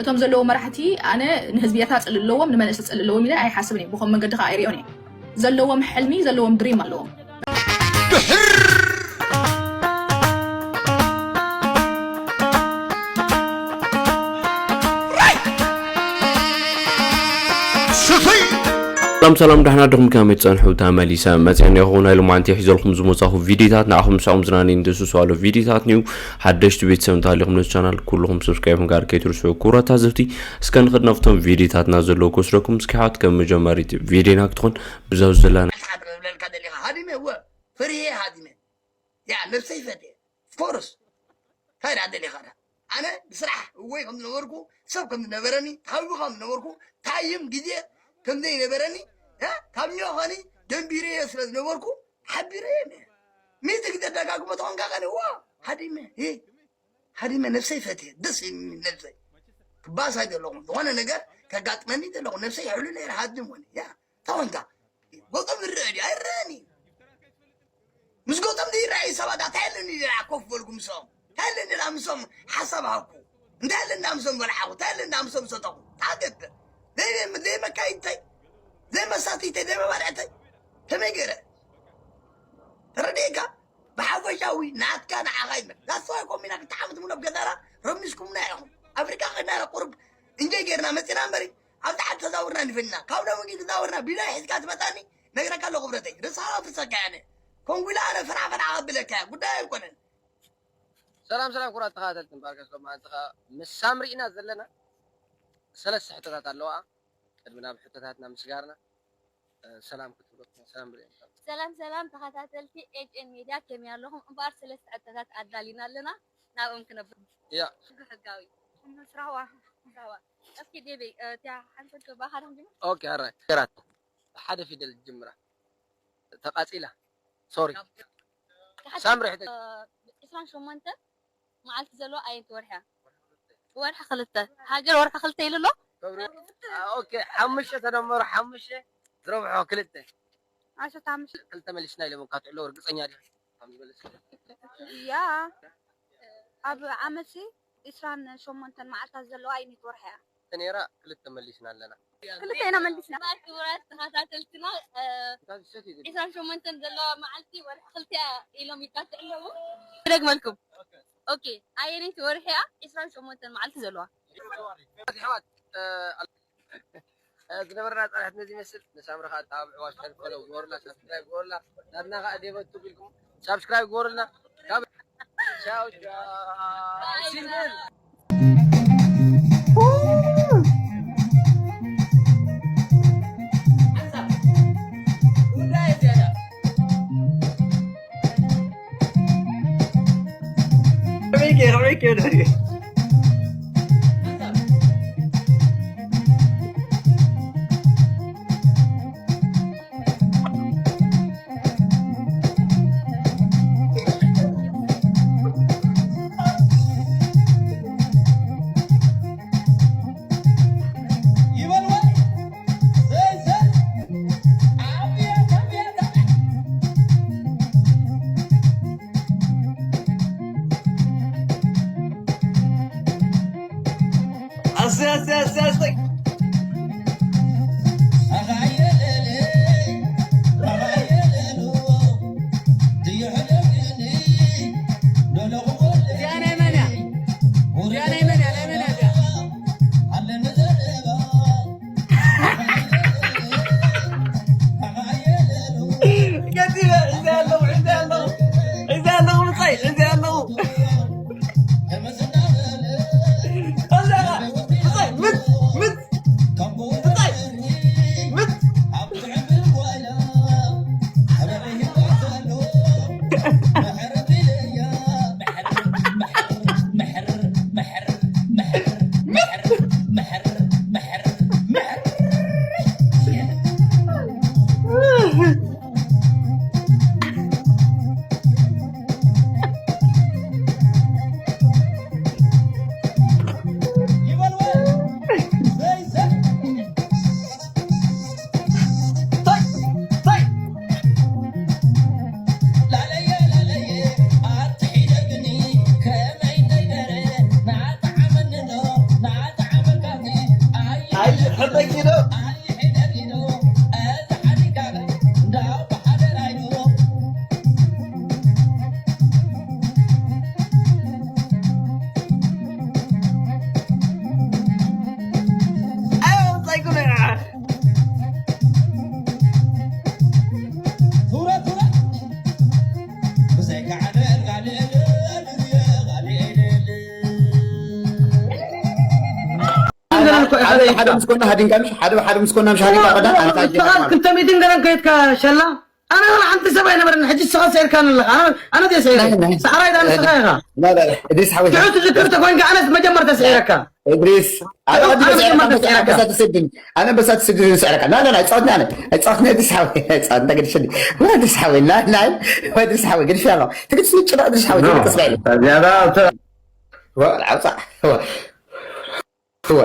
እቶም ዘለዉ መራሕቲ ኣነ ንህዝቢ ኤርትራ ጽልኢ ኣለዎም፣ ንመንእሰይ ጽልኢ ኣለዎም ኢለ ኣይሓስብን እየ። ብኸም መንገዲ ከኣ ኣይሪኦን እየ። ዘለዎም ሕልሚ፣ ዘለዎም ድሪም ኣለዎም። ሰላም ሰላም፣ ዳሕና ድኹም ከመይ ትጸንሑ? ተመሊሰ መጽኤ እኒኹ። ናይ ሎማዓንቲ ሒዘልኩም ዝመጻኹ ቪዲዮታት ንዓኹም ምሳኹም ዝናኒ እንደስሱ ኣሎ ቪዲዮታት ኒው ሓደሽቲ ቤተሰብ እንተሃሊኹም ነዚ ቻናል ኩልኹም ሰብስክራይብ ምግባር ከይትርስዑ። ክቡራት ታዘብቲ፣ እስከ ንኽድ ናብቶም ቪዲዮታትና ዘለዉ ክወስደኩም። እስኪ ሓት ከም መጀመሪት ቪዲዮና ክትኾን ብዛው ዘለና ኣስሓት ክብለልካ ደሊኻ ሃዲመ እወ ፍርሄ ሃዲመ ያ ነብሰይ ፈትየ ፎርስ እንታይ ደኣ ደሊኻ ዳ ኣነ ብስራሕ እወይ ከም ዝነበርኩ ሰብ ከም ዝነበረኒ ታዊ ከም ዝነበርኩ ታይም ግዜ ከም ዘይነበረኒ ካብ ኒዮ ኸኒ ደንቢረዮ ስለ ዝነበርኩ ሓቢረዮም እየ ሚእቲ ግዜ ደጋግሞ ተኾንካ ኸኒ እዋ ሃዲመ ሃዲመ ነብሰይ ፈትየ ደስ ነብሰይ ክባሳይ ዘለኹ ዝኾነ ነገር ከጋጥመኒ ዘለኹ ነብሰይ ሕሉ ነይረ ሃድም ኾነ ያ ተኾንካ ጎጦም ዝረአ ድዩ ኣይረአን እዩ ምስ ጎጦም ዘይረኣዩ ሰባት እንታይ ኣለኒ ዳ ኮፍ በልኩ ምስኦም እንታይ ኣለኒ ዳ ምስኦም ሓሳብ ሃብኩ እንታይ ኣለኒ ዳ ምስኦም በልዓኹ እንታይ ኣለኒ ዳ ምስኦም ሰጠኹ ታገብር ዘይመካይድተይ ዘይመሳትይተይ ዘይመባልዕተይ ከመይ ገይረ ተረዲእካ ብሓፈሻዊ ናትካ ንዓኻ ይመ that's why ኮሚና ክልተ ዓመት ሙሉ ኣብ ገዛና ረሚስኩምና ኢኹም ኣፍሪካ ከይድና ቁሩብ እንጀይ ገይርና መፂና እምበሪ ኣብዛ ዓዲ ተዛውርና ንፈልና ካብ ሎሚ ግን ክዛውርና ቢላ ሒዝካ ትመፃኒ ነግረካ ኣሎ ክብረተይ ርእስኻ ኣፍርሰካ እየ ኣነ ኮንጉላ ኣነ ፈናፈና ከብለካ እየ ጉዳይ ኣይኮነን ሰላም ሰላም ክቡራት ተኸታተልቲ እምበኣርከስ ሎማዓንቲ ኸዓ ምስ ሳምሪ ኢና ዘለና ሰለስተ ሕቶታት ኣለዋ ቅድሚ ናብ ሕቶታትና ምስጋርና ሰላም ክትብሎ ሰላም ሪኦም ሰላም ሰላም ተኸታተልቲ ኤች ኤን ሜድያ ከመይ ኣለኹም? እምበኣር ሰለስተ ሕቶታት ኣዳሊና ኣለና ናብኦም ክነብር። ያ ሕጊ ሕጋዊ። ሕምስ ራህዋ ራህዋ። እስኪ ዴቤ እቲያ ሓንፈት ባኻሎም ጅማ። ኦኬ ኣራይ ገራት ሓደ ፊደል ጅምራ ተቃጺላ ሶሪ ሳምሪ ሕቶ ዕስራን ሸሞንተን መዓልቲ ዘለዎ ኣየንቲ ወርሒ እያ? ወርሒ ክልተ። ሃገር ወርሒ ክልተ ኢሉ ኣሎ? ኦኬ ሓሙሽተ ተደመሩ ሓሙሽተ ዝረብሖ ክልተ ዓሰርተ ሓሙሽተ። ክልተ መሊስና ኢሎም ካብ ትዕለዉ ርግፀኛ ዲኻ? ያ ኣብ ዓመትሲ ዕስራን ሸሞንተን መዓልታት ዘለዋ ኣየነይቲ ወርሒ እያ? ነይራ ክልተ መሊስና ኣለና። ክልተ ኢና መሊስና። ክቡራት ተኸታተልትና ዕስራን ሸሞንተን ዘለዋ መዓልቲ ወርሒ ክልተ ኢሎም ይቃትዕ ኣለዉ። ክደግመልኩም። ኦኬ ኣየነይቲ ወርሒ እያ ዕስራን ሸሞንተን መዓልቲ ዘለዋ? ኣሕዋት ዝነበረና ፃንሕት ነዚ ይመስል ንሳምሪ ከዓ ተባብዕዋ ሸር ፈለው ግበሩላ ሳብስክራይብ ግበሩላ ናትና ከዓ ዴቨ ቱብ ኢልኩም ሳብስክራይብ ግበሩልና ካብ ቻው ቻው ሲልቨር ሓደ ሓደ ምስ ኮና ሃዲንካ ምሽ ሓደ ሓደ ምስ ኮና ምሽ ሃዲንካ ቀዳ ኣንታ ጅና ክልተ ሚእትን ገለን ከይድካ ሸላ ኣነ ወላ ሓንቲ ሰብ ኣይነበረን ሕጂ ስኻ ሰይርካ ኣለኻ ኣነ ኣነ ደስ ይላል ናይ ናይ ሰዓራይ ዳን ስኻ ኢኻ ናይ ናይ እድሪስ ሓወይ ትሑት ዝክር ተኮንካ ኣነስ መጀመርታ ስዒረካ እድሪስ ኣነ ኣነ ወዲ በሳ መጀመርታ ስዒረካ በሳ ትስድን ኣነ በሳ ትስድን ስዕረካ ና ና ና ጻወትና ኣነ ጻወትና እድሪስ ሓወይ ጻወትና ገድሽኒ ወላ እድሪስ ሓወይ ና ና ወላ እድሪስ ሓወይ ገድሽ ያለው ትግድሽ ንጭራ እድሪስ ሓወይ ትግድሽ ስራይል ዝያዳ ወላ ዓውጻ እወ፣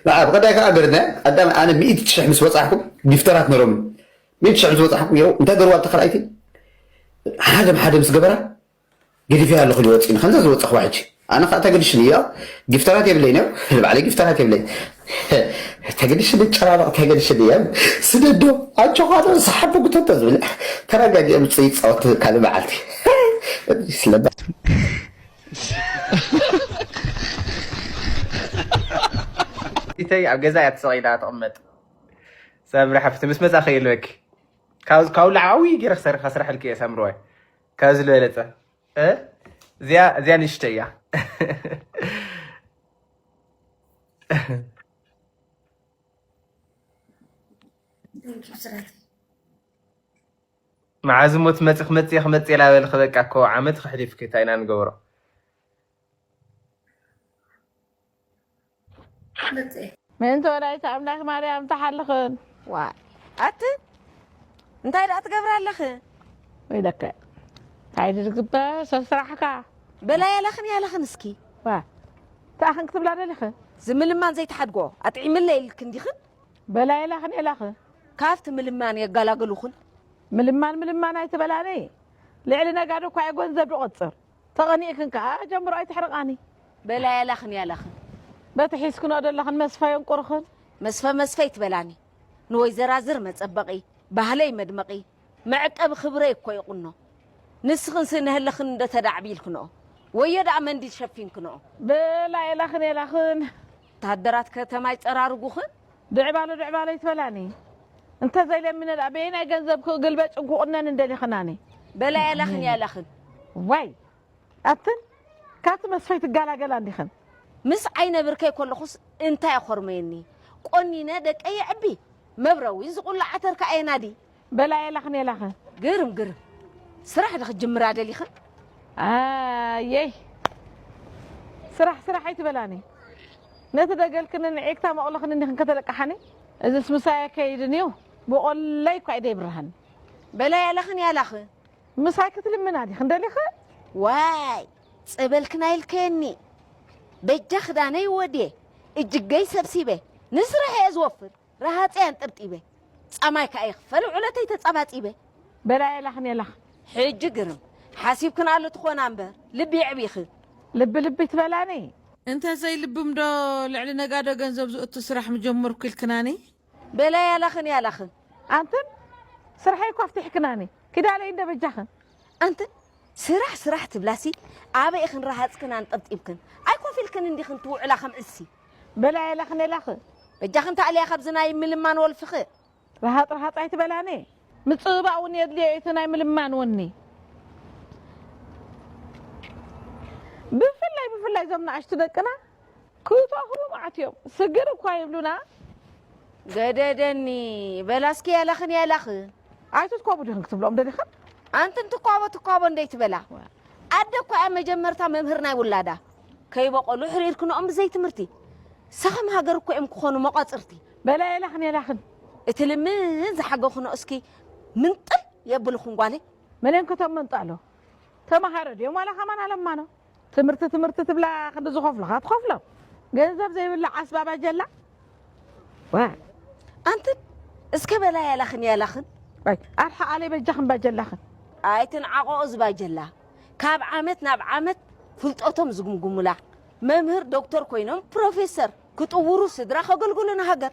ንዓ ብቐዳይ ከኣ ገርነ፣ ቀዳም ኣነ ሚእቲ ሽሕ ምስ በጻሕኩ፣ ጊፍተራት ነሮም። ሚእቲ ሽሕ ምስ በጻሕኩ፣ የው፣ እንታይ ገርዋ ኣብታ ካልኣይቲ? ሓደ ብሓደ ምስ ገበራ፣ ገዲፈያ ኣለኹ ኢሉ ወጺኡ። ከምዛ ዝወጸኽዋ ሕጂ። ኣነ ከኣ ተገድሽኒ እያ። ጊፍተራት የብለይን እዮ። ንባዕለይ ጊፍተራት የብለይን። ተገድሽኒ ጨራርቕ፣ ተገድሽኒ እያ። ስደዶ፣ ኣጆኻ ዶ፣ ሰሓቦ ጉተቶ ዝብል። ተረጋጊኦም ጽይጻወት ካልእ መዓልቲ። ስለባ። ኢተይ ኣብ ገዛ እያ ተሰቒላ ትቕመጥ። ሳምሪ ሓፍቲ ምስ መጻ ከይልበኪ። ካብ ካብ ላዕዊ ገይረ ክሰርካ ስራሕልኪ እየ ሳምሪ ወይ። ካብ ዝበለጸ። እ? እዚኣ እዚኣ ንእሽተይ እያ። መዓዝ እሞ ትመጺ ክመጺ ክመጺ ኢላ በልኺ በቃ እኮ ዓመት ከሕሊፍኪ እንታይ ኢና ንገብሮ? ምእንቲ ወላዲተ ኣምላክ ማርያም ትሓልኽን። ዋ ኣቲ እንታይ ደኣ ትገብራ ኣለኺ? ወይ ደከ እንታይ ድርግበ ሰብ ስራሕካ በላ ያላኽን ያላኽን እስኪ ዋ ተኣኽን ክትብላ ደሊኽን? ዝምልማን ዘይትሓድጎ ኣጥዒምለ ኢልክን ዲኽን? በላ የላኽን የላኽን። ካብቲ ምልማን የጋላግሉኽን። ምልማን ምልማን ኣይትበላኒ። ልዕሊ ነጋዶ እኳ እየ ገንዘብ ድቆጽር። ተቐኒእክን ከኣ ጀምሮ ኣይትሕርቓኒ። በላ የላኽን ያላኽን። በቲ ሒዝክንኦ ደለኽን መስፈ የንቁርኽን። መስፈ መስፈ ኣይትበላኒ። ንወይዘራዝር መጸበቒ፣ ባህለይ መድመቒ፣ መዕቀቢ ክብረይ እኮ ይቑኖ። ንስኽንሲ ንህልኽን እንዶ ተዳዕቢልክንኦ። ወዮ ደኣ መንዲል ሸፊንክንኦ። በላ የላኽን የላኽን። ወታደራት ከተማ ይጸራርጉኽን። ድዕባሎ ድዕባሎ ይትበላኒ። እንተ ዘይለሚነ ደኣ በየናይ ገንዘብ ክግልበጭን ክቑነንን ደሊኽናኒ? በላ ያላኽን ያላኽን። ዋይ ኣትን ካብቲ መስፈይ ትጋላገላ እንዲኽን። ምስ ዓይነ ብርከይ ከለኹስ እንታይ ኣኾርመየኒ? ቆኒነ ደቀይ የዕቢ። መብረዊ ዝቑላዕ ዓተር ከኣ የናዲ። በላ የላኽን የላኽን። ግርም ግርም። ስራሕ ዶ ክትጅምራ ደሊኽን? ኣየይ ስራሕ ስራሕ ኣይትበላኒ። ነቲ ደገልክንን ዒግታ መቑልኽን እንዲኽን ከተለቅሓኒ። እዝስ ምሳይ ኣይከይድን እዩ። ብቖለይ እኳ እዩ ደይብርሃኒ። በላ ያላኽን ያላኽን። ምሳይ ክትልምና ዲኽን ደሊኽን? ዋይ ጸበልክን ኣይልከየኒ። በጃ ክዳነይ ወድየ እጅገይ ሰብሲበ ንስራሕ እየ ዝወፍር። ረሃጸይ ኣንጠብጢበ ጻማይ ከኣ ይኽፈል ውዕለተይ ተጻባጺበ። በላ የላኽን የላኽን። ሕጂ ግርም ሓሲብክን ኣሎ ትኾና እምበር ልቢ የዕቢኺ። ልቢ ልቢ ትበላኒ። እንተ ዘይልብም ዶ ልዕሊ ነጋዶ ገንዘብ ዝእቱ ስራሕ ምጀመርኩ ኢልክናኒ? በላ ያላኽን ያላኽን። ኣንትን ስርሐይ እኳ ኣፍቲሕክናኒ። ኪዳለይ እንደ በጃኽን። ኣንትን ስራሕ ስራሕ ትብላሲ ኣበይ ኢኽን ረሃጽክን ኣንጠብጢብክን? ኣይኮፍ ኢልክን እንዲኽን ትውዕላ ከም ዕሲ። በላ የላኽን የላኽን። በጃኽን ታእልያ ካብዚ ናይ ምልማን ወልፍኺ። ረሃጽ ረሃጽ ኣይትበላኒ። ምጽብባቕ እውን የድልዮ እቲ ናይ ምልማን ወኒ። ብፍላይ ብፍላይ እዞም ንኣሽቱ ደቅና ክተኽሩ መዓት እዮም። ስግር እኳ ይብሉና። ገደደኒ። በላ እስኪ ያላኽን ያላኽን። ኣይትትኮቡ ዲኽን ክትብሎም ደሊኽን? ኣንትን ትኳቦ ትኳቦ እንደይ ትበላ። ኣደ እኳ እያ መጀመርታ መምህር ናይ ውላዳ። ከይበቆሉ ሕሪርክንኦም ብዘይ ትምህርቲ። ሰኸም ሃገር እኮ እዮም ክኾኑ መቋጽርቲ። በላ የላኽን የላኽን። እቲ ልምን ዝሓገኹኖ እስኪ ምንጥል የብልኹን ጓለይ። መን እዮም ከቶም መንጣሎ? ተማሃሮ ድዮም ዋላ ከማን ኣለማኖ? ትምህርቲ ትምህርቲ ትብላ ክንዲ ዝኸፍሉኻ ትኸፍሎም። ገንዘብ ዘይብላ ዓስባ ባጀላ። ዋ ኣንትን እስከ በላ ያላኽን ያላኽን። ኣይ ኣርሓ ኣለይ በጃኽን ባጀላኽን። ኣይትንዓቆ እዚ ባጀላ። ካብ ዓመት ናብ ዓመት ፍልጠቶም ዝጉምጉሙላ። መምህር ዶክተር ኮይኖም ፕሮፌሰር ክጥውሩ ስድራ ከገልግሉ ንሃገር።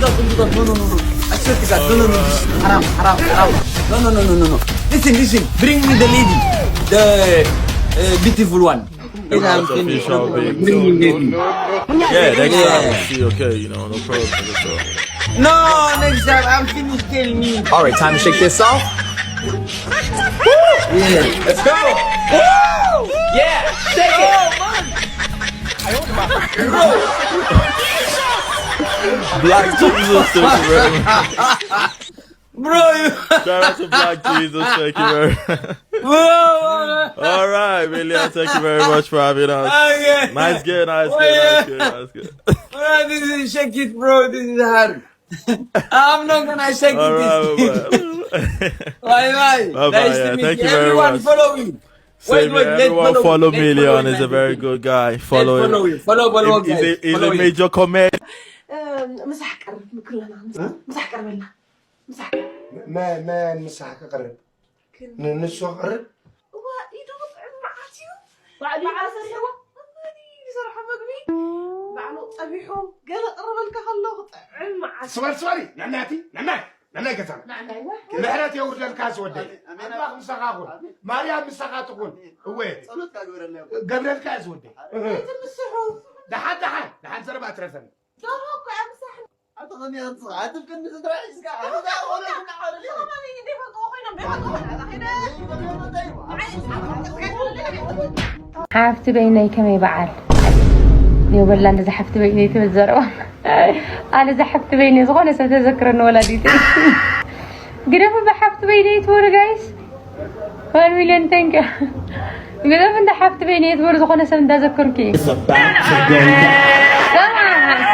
No, no, no, no, no. I swear to God, no, no, no, no. Haram, haram, haram. No, no, no, no, no, no. Listen, listen. Bring me the lady, the uh, beautiful one. Bring me the lady. Yeah, next time. See, okay, you know, no problem. No, next time I'm finished. Tell me. All right, time to shake this off. Yeah, let's go. Woo! Yeah, shake it. Black Jesus, thank you very much. Bro, you. Shout out to Black Jesus, thank you very much. Bro, All right, William, thank you very much for having us. Okay. Nice game, nice Oh, game, yeah. nice game, nice game. Bro, this is shake it, bro. This is hard. I'm not gonna shake All it. right, bye. Bye bye. Bye bye, Nice to yeah. meet Thank you. you very Everyone, much. Follow me. Same here. Let's Everyone follow Let's me. Leon is a my very baby. Good guy. Let's Follow follow him. You. Follow, follow, He's, guys. he's a, he's Follow a you. Major comment. ምሳሕ ቀርብ ምክለና ምሳሕ ቀርበልና ምሳሕ ቀርብ መን ምሳሕ ክቕርብ ንንሱ ክቕርብ እዋ ኢዱ ጥዕም መዓት እዩ ባዕሉ ይዓሰልዋ ዝሰርሖ መግቢ ባዕሉ ጠቢሑ ገለ ቅርበልካ ከሎ ክጥዕም መዓት ስበር ስበሪ ነናቲ ነናይ ነናይ ገዛና ምሕረት የውርደልካ ዝወደይ ኣምላኽ ምሳኻ ኩን ማርያም ምሳኻ ትኹን እወ ገብረልካ ዝወደይ ትምስሑ ደሓን ደሓን ደሓን ዘረባ ትረፈኒ ደርሆ እኮ እያ ምሳሕ ኣተኸሚያ ንስኻ ኣትፍቅኒ ስድራ ሒዝካ ኣዛ ቆሎ እናሓወረ ይኸማኒ እንዴ ፈልጥዎ ኮይኖም ዘይፈልጥዎ ኮይኖም ኣታ ኸይደ ሓፍቲ በይነይ ከመይ በዓል ይበላ እንደዛ ሓፍቲ በይነይ ትብል ዘረባ ኣነ እዛ ሓፍቲ በይነይ ዝኾነ ሰብ ተዘክረኒ ወላዲተይ ግደፉ ብሓፍቲ በይነይ ትበሉ ጋይስ one million thank you ግደፉ እንዳ ሓፍቲ በይነይ ትበሉ ዝኾነ ሰብ እንዳዘከርኩ እዩ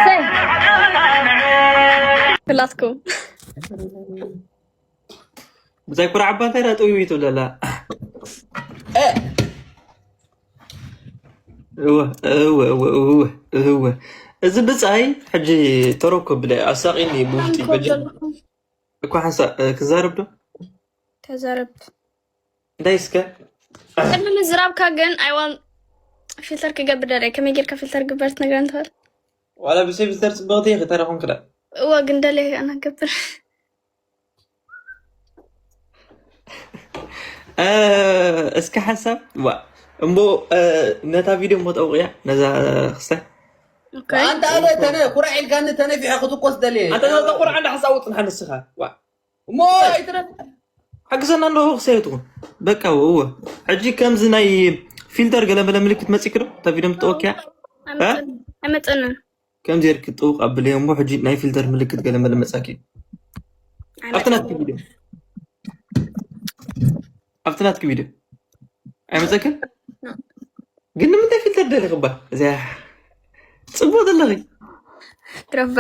ሰይ ክላትኩም ብዛይ ኩራ ዓባ እንታይ ዳ ጥውይ ትብለላ እወ እወ እወ እወ እወ እዚ ብጻይ ሕጂ ተረኮ ብለ ኣሳቂኒ ብውሽጢ በጀ እኮ ሓንሳ ክዛረብ ዶ ተዛረብ እንታይ እስከ ቅድሚ ምዝራብካ ግን ኣይዋን ፊልተር ክገብር ደለ ከመይ ጌርካ ፊልተር ግበር ትነግረን ትኽእል ዋላ ብሰይ ፊልተር ጽብቕቲ ኢኺ ተረኹም ክዳ እወ ግን ደለ ኣናገብር እስኪ ሓንሳብ ዋ እሞ ነታ ቪድዮ እሞ ጠውቕያ ነዛ ክስታይ ኣንተ ኣነ ተነ ኩራዕ ኢልካኒ ተነፊሐ ክትኮስ ደልየ ኣንተ ነዛ ቁርዓ እንዳ ሓንሳብ ውፅንሓ ንስኻ ዋ እሞ ኣይትረ ሓግዘና እንዶ ክሰየ ትኹን በቃ እወ ሕጂ ከምዚ ናይ ፊልተር ገለመለ ምልክት መፂክዶ እታ ቪድዮ ምትወኪያ ኣይመፀንን ከምዚ ጌርኪ ጥውቕ ኣብለዮ እሞ ሕጂ ናይ ፊልተር ምልክት ገለ መለ መጻኪ ኣብቲ ናትኪ ቪድዮ ኣብቲ ናትኪ ቪድዮ ኣይመጸክን ግን ንምንታይ ፊልተር ደሊኽባ እዚኣ ጽቡቅ ዘለኺ ረባ